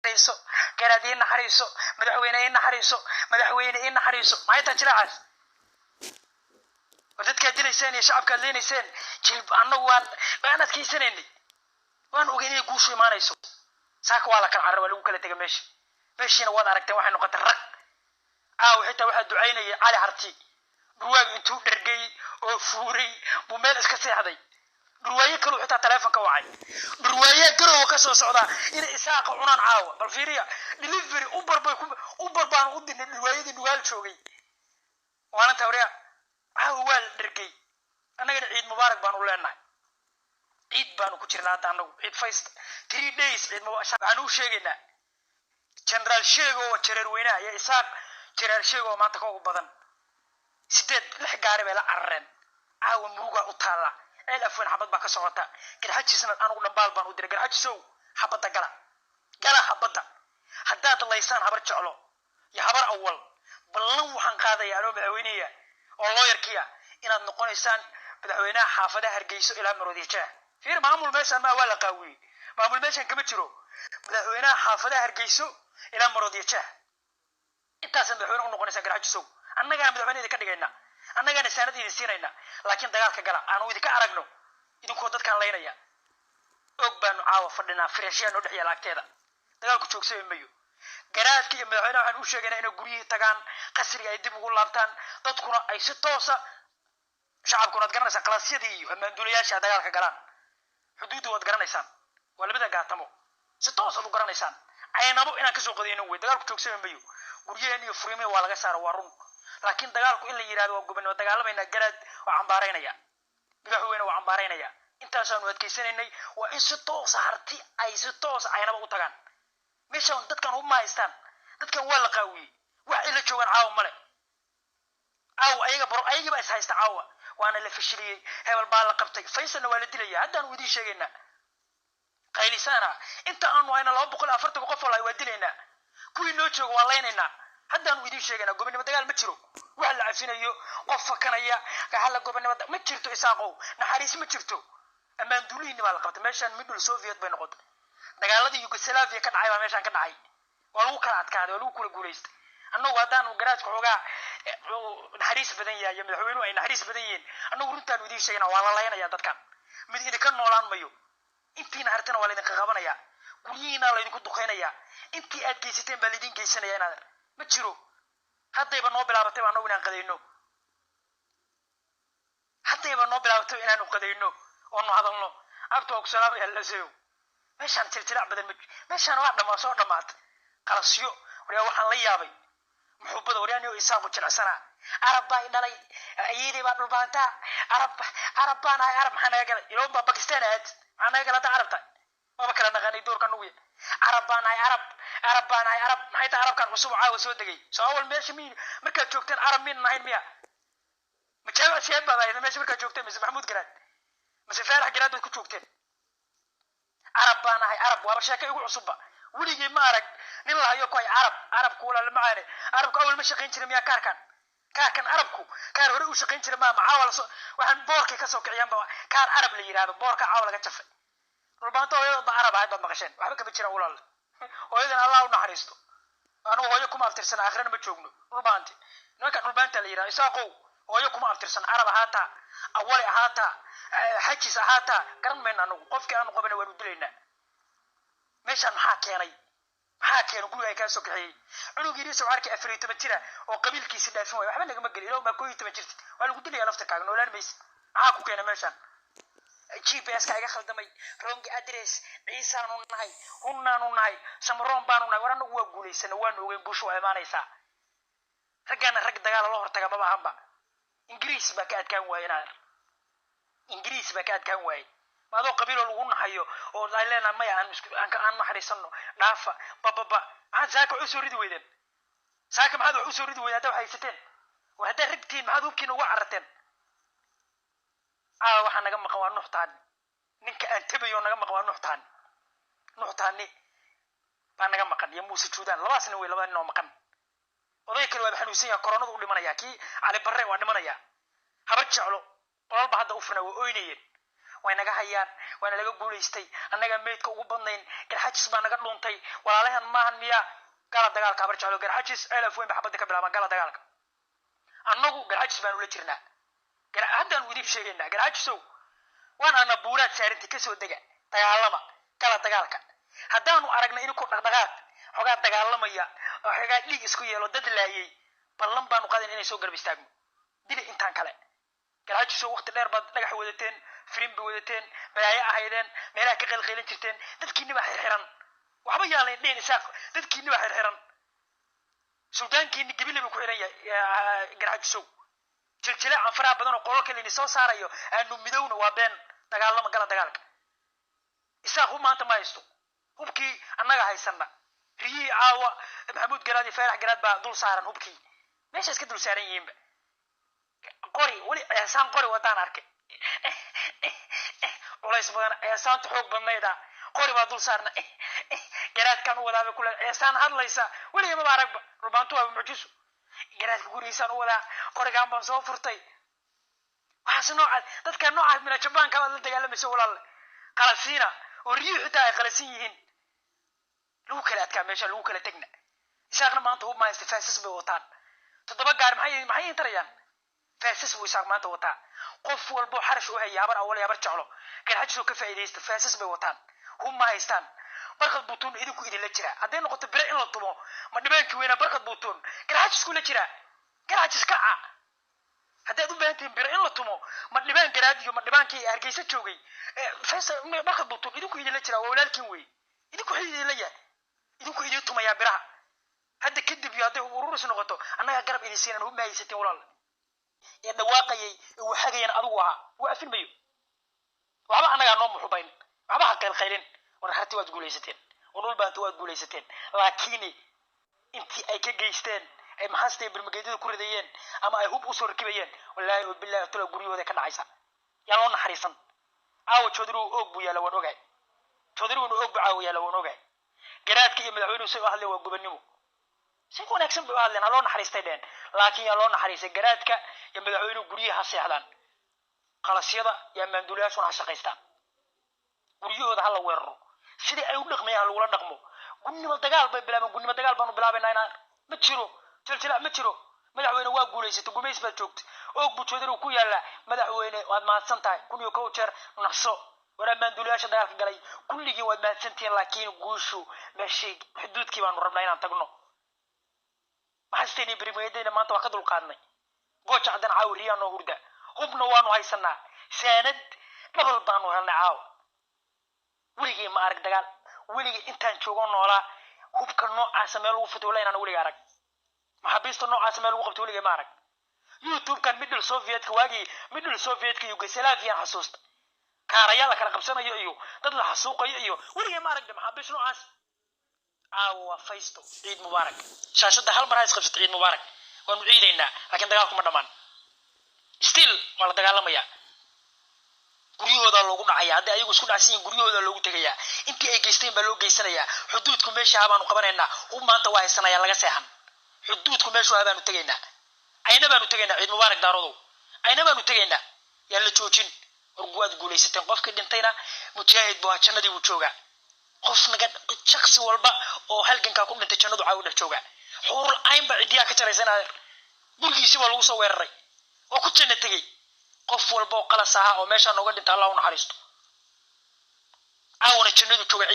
Naxariiso garaad, ii naxariiso madaxweyne, ii naxariiso madaxweyne, ii naxariiso. Maxay taa jilaacaas? War dadkaad dilayseen iyo shacabkaad leenayseen jilib, annagu waan adkaysanaynay, waan ogeyn inay guushu imaanayso. Saaka waa la kala carara, waa lagu kala tegay meesha. Meeshiina waad aragteen, waxay noqotay rag. Caawa xitaa waxaa ducaynayay Cali Harti. Dhurwaagu intuu dhergay oo fuuray buu meel iska seexday. Dhurwaaye kaluu xitaa taleefonka wacay. Dhurwaayaa Garowa ka soo socdaa inay Isaaqa cunaan caawa. Bal fiiriya, delivery Uber bay ku Uber baanu u dirnay dhurwaayadii Nugaal joogay. Maalinta waryaa caawa waa la dhergay. Annagana ciid mubaarak baanu leenahay, ciid baanu ku jirnaa hadda annagu, ciid fayst 3 days ciid mubaarak. Waxaan u sheegaynaa Generaal Sheego oo jareer weynaha iyo Isaaq Generaal Sheego oo maanta ka ugu badan, sideed lix gaari bay la carareen. Caawa murugaa u taalla. Ceel Afweyn xabad baa ka socota. Garxajisna anugu dhambaal baan u diray. Garxajisow, xabadda gala, gala xabadda. Haddaad laysaan Habar Jeclo iyo Habar Awal, ballan waxaan qaadaya anoo madaxweyneya oo looyarkiya inaad noqonaysaan madaxweynaha xaafadaha Hargeyso ilaa Maroodijeex. Fiir, maamul meeshaan maa, waa la qaawiyey, maamul meeshaan kama jiro. Madaxweynaha xaafadaha Hargeyso ilaa Maroodijeex intaasaad madaxweyne u noqonaysaa, Garxajisow. Annagaana madaxweyne idinka dhigayna, annagaana saanad idin siinayna, laakiin dagaalka gala, aanu idinka aragno idinkoo dadkaan laynaya. Og baanu caawa fadhinaa, fireeshyaa noo dhex yaala agteeda. Dagaalku joogsami mayo. Garaadka iyo madaxweynaha waxaan u sheegaynaa inay guryihii tagaan, qasriga ay dib ugu laabtaan, dadkuna ay si toosa, shacabkuna waad garanaysaan, qalaasyadii iyo ammaanduulayaasha dagaalka galaan. Xuduudda waad garanaysaan, waa labada gaatamo, si toos aad u garanaysaan. Caynabo inaan kasoo qadayno wey. Dagaalku joogsami mayo. Guryaheen iyo furiimihi waa laga saara, waa run, laakiin dagaalku in la yidhahdo waa gobonimo dagaalamaynaa, garaad waa cambaaraynaya, madaxweyne waa cambaaraynaya. Intaasaanu adkaysanaynay. Waa in si toosa Harti ay si toosa Caynaba u tagaan. Meeshaan dadkan hubma haystaan, dadkan waa la qaawiyey, wax ay la joogaan caawa male. Caawa ayaga baro, ayagii baa is haysta caawa, waana la fashiliyey. Hebel baa la qabtay, Faysalna waa la dilaya. Haddaanu idiin sheegaynaa, qaylisaana inta aanu hayna 240 qof oo lahay waa dilaynaa, kuwii noo jooga waa laynaynaa. Haddaanu idiin sheegaynaa, gobonimo dagaal ma jiro. Wax la cafinayo, qof fakanaya hala gobonimo ma jirto. Isaaqow, naxariis ma jirto. Ammaan duulihiinni baa la qabtay. Meeshaan Middle Soviet bay noqotay. Dagaaladii Yugoslavia ka dhacay baa meeshaan ka dhacay. Waa lagu kala adkaaday, waa lagu kala guulaystay. Annagu haddaanu garaadka xoogaa naxariis badan yahay iyo madaxweynuhu ay naxariis badan yihiin, annagu runtaanu idiin sheegana, waa la laynaya dadkan, mid idinka noolaan mayo. Intiina hartana waa laydinka qabanaya, guryihiina laydinku duqeynaya, intii aad geysateen baa laydin geysanaya. Inaad ma jiro, haddayba noo bilaabatay ba annagu inaan qadayno, haddayba noo bilaabatay inaanu qadayno oonu hadalno. Abta waa ku salaamaya lasayow. Meeshaan jiljilac badan ma, meeshaan waa dhamaa, soo dhamaatay qalasyo. Waryaa, waxaan la yaabay muxuubada. Waryaa, niyo Isaaqu jilicsanaa. Arab baa i dhalay, ayeeday baa dhulbaantaa. Arab, Arab baan ahay. Arab maxaa naga galay? Iloon baa Bakistan ahayd, maxaa naga galay? Hadda Arab tahay maba kala naqaanay doorka nuguya. Arab baan ahay, Arab, Arab baan ahay. Arab maxay tahay? Arabkan cusub oo caawa soo degay soo awal meesha mi markaad joogteen Arab miinan ahayn miya? Ma Jaamac Siyaad baad ahayd meesha markaad joogteen, mise Maxamuud Garaad, mise Faarax Garaad baad ku joogteen? Arab baan ahay, Arab waaba sheeko igu cusubba. Weligii ma arag nin lahayo ku hay Arab. Arabku walaal macaane, Arabku awal ma shaqayn jirin miyaa? Kaarkan Arabku kaar hore u shaqayn jira maa? Macaawa lasoo waxaan boorkay kasoo kiciyaanba kaar Arab la yidhahdo, boorka caawa laga jafay. Dhulbaanto hooyadood ba Arab ahayd baad maqasheen, waxba kama jiraan walaal. Hooyadan Allah u naxariisto. Anugu hooyo kuma abtirsan, aakhirana ma joogno. Dhulbaanti nimanka dhulbaanta la yidhahdo, Isaaqow, hooyo kuma abtirsan. Arab ahaataa, Awale ahaataa, Xajis ahaataa, garan mayno anugu. Qofkii aanu qabana waanu dilaynaa. Meeshaan maxaa keenay? Maxaa keenay guriga ay kaa soo kaxeeyey? Cunug yariis oo arkay 14 jira oo qabiilkiisi dhaafin waayo, waxba nagama gelin. Ilaa maa 11 jirtid waa lagu dilaya, laftirkaaga noolaan maysid. Maxaa ku keenay meeshaan? GPS ka iga khaldamay, wrong address. Ciisaanu nahay, hunnaanu nahay, Samaroon baanu nahay. War annagu waa guulaysana, waanu ogeyn guusha waa imaanaysaa. Raggaana rag dagaala loo hortaga maba ahanba. Ingiriis baa ka adkaan waaye inaad, Ingiriis baa ka adkaan waaye. Ma adoo qabiiloo lagu naxayo oo ay leenahay maya, aan isku aan aan naxariisano, dhaafa bababa. Maxaad saaka wax usoo ridi weydeen? Saaka maxaad wax usoo ridi weydeen haddaa wax haysateen? War haddaad ragtiin, maxaad hubkiina uga cararteen? Caawa waxaa naga maqan waa Nuux Taani. Ninka aan tabayo naga maqan waa Nuux Taani. Nuux Taani baa naga maqan iyo Muuse Juudaan, labadaas nin wey, labada nin oo maqan. Oday kale waaba xanuunsan yaha, koronadu u dhimanaya. Kii Cali Barre waa dhimanaya. Habar Jeclo qolal ba hadda u furna, waa oynayeen. Way naga hayaan, waana laga guulaystay. Annagaa meydka ugu badnayn. Garxajis baa naga dhuuntay. Walaalahan maahan miyaa? Gala dagaalka, Habar Jeclo. Garxajis Ceelaf Weyn ba xabadda ka bilaabaan. Gala dagaalka. Annagu Garxajis baanu la jirnaa. Haddaanu idiin sheegaynaa, Garxajisow, waan ana buuraad saarintay. Kasoo dega, dagaalama, gala dagaalka. Haddaanu aragna idinkoo dhaqdhaqaaq xoogaa dagaalamaya oo xoogaa dhiig isku yeelo, dad laayay, ballan baanu qaadayn inay soo garab istaagno. Dili intaan kale. Garxajisow, waqti dheer baad dhagax wadateen, firimbi wadateen, balaayo ahaydeen, meelaha ka qaylqaylan jirteen. Dadkiinni baa xirxiran. Waxba yaalayn dhihin Isaaq. Dadkiinni baa xirxiran. Suldaankiinni Gabile buu ku xiran yahay. Garxajisow, jiljileecan faraha badan oo qololka layni soo saarayo, aanu midowna, waa been. Dagaalama, gala dagaalka. Isaaq hub maanta ma haysto. Hubkii annaga haysana. Riyihii caawa Maxamuud Garaad iyo Feerax Garaad baa dul saaran hubkii, meesha iska dul saaran yihiinba. Qori weli ceesaan qori wadaan arkay, culays badan. Ceesaanta xoog badnayda qori baa dul saarna. Garaadkaan u wadaabay kule. Ceesaan hadlaysa weliga maba aragba. Rubaantu waa mucjiso. Garaadka gurigiisaan u wadaa, qorigaan baan soo furtay. Waxaas noocaas, dadka noocaas mina Jabaanka baad la dagaalamaysa, walaalle. Qalasiina oo riyuhu xitaa ay qalasin yihiin, lagu kala adkaa meesha, lagu kala tegna. Isaaqna maanta hub ma haysta, faasas bay wataan. 7 gaar maxay intarayaan? Faasas buu Isaaq maanta wataa. Qof walbo xarash u haya, Habar Awal, Habar Jeclo, Garxajisoo, ka faa'iidaysta. Faasas bay wataan, hub ma haystaan. Barkad Buutuun idinku idinla jira. Hadday noqoto bire in la tumo, ma dhibaankii weynaa Barkad Buutuun Garxajisku la jiraa. Garxajis kaca. Haddaad u baahan tihiin bire in la tumo, ma dhibaan Garaad iyo ma dhibaankii Hargeysa joogay, Faysal Barkad Buutuun idinku idinla jiraa. Waa walaalkiin wey. Idinku wuxuu idinla yahay, idinku idiin tumayaa biraha hadda kadib. Iyo hadday ururis noqoto, annagaa garab idin siinan. Hub ma haysatiin, walaal. Ee dhawaaqayay ee waxagayana adigu ahaa. Waa afilmayo. Waxba annagaa noo muxubayn. Waxba ha qaylqaylin. War Harti, waad guulaysateen. War Dhulbaanta, waad guulaysateen. Laakiin intii ay ka geysteen, ay maxaastay birmageedyada ku ridayeen ama ay hub usoo rakibayeen, wallaahi oo billahi tala, guryahooda ka dhacaysa. Yaan loo naxariisan. Caawa joodarigu oog buu yaalla, waan ogahay. Joodariguna oog buu caawa yaalla, waan ogahay. Garaadka iyo madaxweynuhu say u hadleen waa gobannimo. Si wanaagsan bay u hadleen. Ha loo naxariistay dheen, laakiin yaa loo naxariistay? Garaadka iyo madaxweynuhu guryaha ha seexdaan, qalasyada iyo maanduulayaashuna ha shaqaystaan. Guryahooda ha la weeraro. Sidii ay u dhaqmayaan ha lagula dhaqmo. Gunnimo dagaal bay bilaabeen. Gunnimo dagaal baanu bilaabaynaa. Inaan ma jiro jiljilaac, ma jiro. Madaxweyne, waa guulaysatay. Gumays baad joogtay, oog buu joodarigu ku yaallaa. Madaxweyne, waad mahadsan tahay 1001 jeer. Naqso waraa maanduulayaasha dagaalka galay. Kulligiin waad mahadsantihiin, laakiin guushu meeshii xuduudkii baanu rabnaa inaan tagno. Maxasteeni birmageedayna maanta waa ka dulqaadnay. Gooja haddana caawa riyaa noo hurda. Hubna waanu haysanaa, saanad dhabal baanu helnay caawa. Weligii ma arag dagaal, weligii intaan joogo noolaa, hubka noocaasa meel lagu fitay, wallahi inaan weligii arag. Maxaabiista noocaasa meel lagu qabtay weligii ma arag. YouTube-kan Middle Sovietka, waagii Middle Sovietka, Yugoslavian xasuusta, kaarayaal la kala qabsanayo iyo dad la xasuuqayo iyo weligii ma aragna maxaabiis noocaas. Caawa waa faysto. Ciid mubaarak. Shaashadda hal mar ha isqabsato. Ciid mubaarak. Waanu ciidaynaa, laakiin dagaalku ma dhammaan. Still waa la dagaalamayaa. Guryahoodaa loogu dhacaya. Hadday ayagu isku dhacsan yihiin, guryahoodaa loogu tegayaa. Intii ay geysteen baa loo geysanayaa. Xuduudku meesha ha baanu qabanaynaa. Hub maanta waa haysanaya, laga seexan. Xuduudku meeshu ha baanu tegaynaa. Ayna baanu tegaynaa. Ciid mubaarak, Daarodow. Ayna baanu tegaynaa. Yaan la joojin. War waad guulaysateen. Qofkii dhintayna mujaahid buu ahaa, jannadii buu joogaa. Qof naga shaksi walba oo halgankaa ku dhintay jannadu caawi dhex joogaa. Xuurul cayn baa cidiyaa ka jaraysa inaad gurigiisii baa lagu soo weeraray oo ku janna tegey. Qof walba oo qalas ahaa oo meeshaa nooga dhinta, Allah u naxariisto. Caawana jannadu jooga.